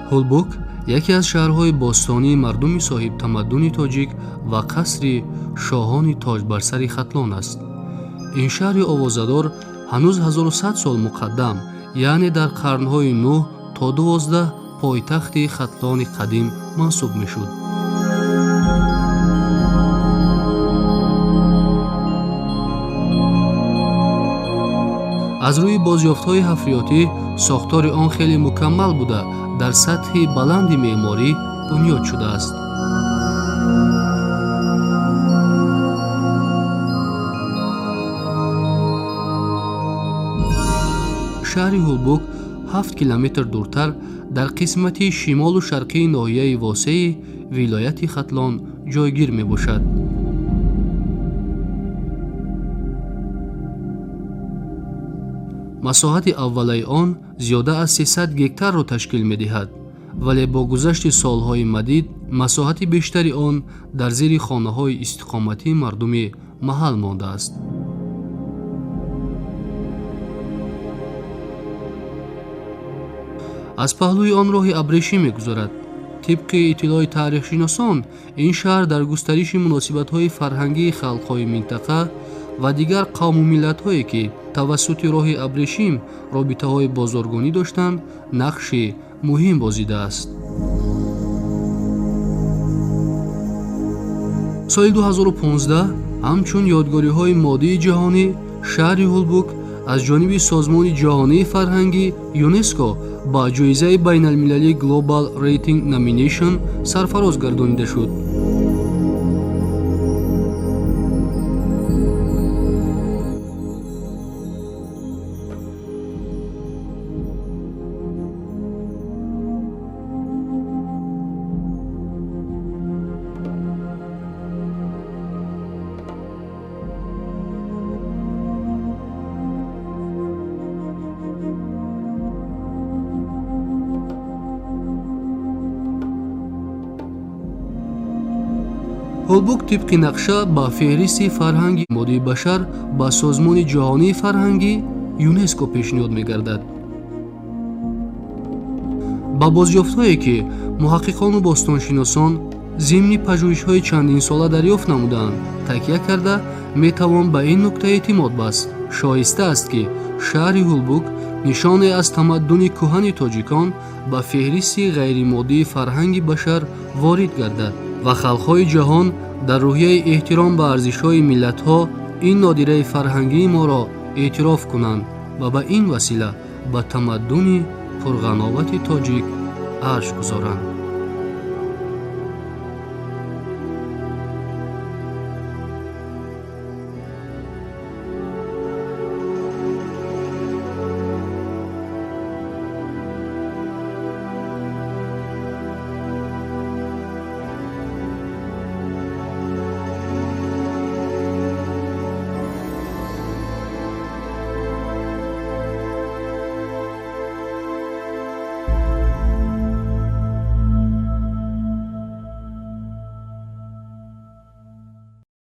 Ҳулбук яке аз шаҳрҳои бостонии мардуми соҳибтамаддуни тоҷик ва қасри шоҳони тоҷбарсари Хатлон аст. Ин шаҳри овозадор ҳанӯз 1100 сол муқаддам, яъне дар қарнҳои 9 то 12 пойтахти Хатлони қадим мансуб мешуд. Аз рӯи бозёфтҳои ҳафриётӣ сохтори он хеле мукаммал буда, дар сатҳи баланди меъморӣ бунёд шудааст. Шаҳри Ҳулбук 7 километр дуртар дар қисмати шимолу шарқии ноҳияи Восеи вилояти Хатлон ҷойгир мебошад. Масоҳати аввалаи он зиёда аз 300 гектарро ташкил медиҳад, вале бо гузашти солҳои мадид масоҳати бештари он дар зери хонаҳои истиқоматии мардуми маҳал мондааст. Аз паҳлӯи он роҳи абрешим мегузарад. Тибқи иттилои таърихшиносон, ин шаҳр дар густариши муносибатҳои фарҳангии халқҳои минтақа ва дигар қавму миллатҳое, ки тавассути роҳи абрешим робитаҳои бозоргонӣ доштанд, нақши муҳим бозидааст. Соли 2015 ҳамчун ёдгориҳои моддии ҷаҳонӣ шаҳри Ҳулбук аз ҷониби Созмони ҷаҳонии фарҳангӣ ЮНЕСКО ба ҷоизаи байналмилалии Global Rating Nomination сарфароз гардонида шуд. Ҳулбук тибқи нақша ба феҳристи фарҳанги моддии башар ба Созмони ҷаҳонии фарҳангӣ ЮНЕСКО пешниҳод мегардад. Ба бозёфтҳое, ки муҳаққиқону бостоншиносон зимни пажӯҳишҳои чандинсола дарёфт намудаанд, такя карда метавон ба ин нукта эътимод баст. Шоиста аст, ки шаҳри Ҳулбук нишоне аз тамаддуни кӯҳани тоҷикон ба феҳристи ғайримоддии фарҳанги башар ворид гардад ва халқҳои ҷаҳон дар рӯҳияи эҳтиром ба арзишҳои миллатҳо ин нодираи фарҳангии моро эътироф кунанд ва ба ин васила ба тамаддуни пурғановати тоҷик арҷ гузоранд.